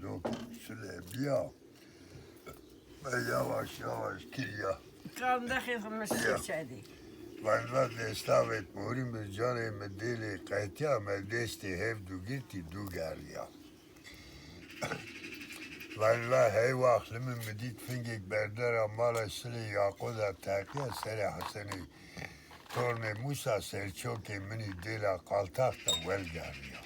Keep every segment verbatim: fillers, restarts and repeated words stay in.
Lok sule biya. Ve yavaş yavaş kiriya. Kam de xêr xo mi Ya. Sirçe dî. Valla destavêt morî mi canê mi dêlê qetiya me destê hevdu girtî du geriya. Valla hey wax limi mi dît fingêk berdera mala silê Yaqo de teqiya serê Hesenê tornê Musa serçokê minî dêla qaltax de wel geriya.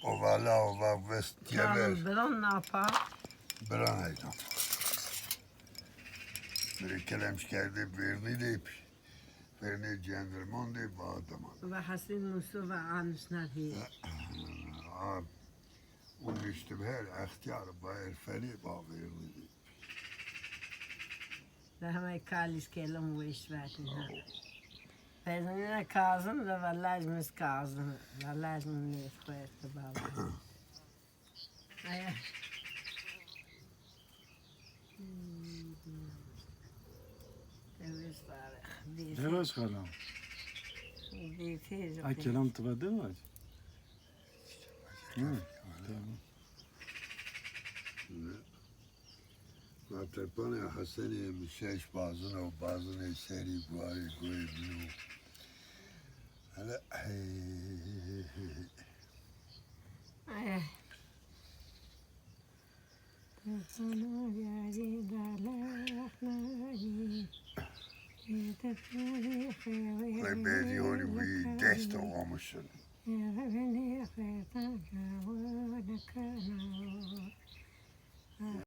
Ovala ova vist Tamam, geber. Biran napa. Biran eyna. Biri kelemş kerde verni de verni cenderman de bağdaman. Ve Hasin Musu ve Anus Nafi. Am, o niştim her ehtiyar bayır feli bağ verni de. Ve hemay kalis kelim weş verdi ha. Pezinine Kazım da vallahi mis Kazım. Vallahi mis nefret baba. Aya. Temiz var. Devaj xalam. Bir tez. A kelam tıva devaj. Hı, tamam. Raterpanê Hesenê mi şeş bazin o, bazinê serî guarê goyê min o. Hele Ay. Ve bêrî holî wî dest oxamişin.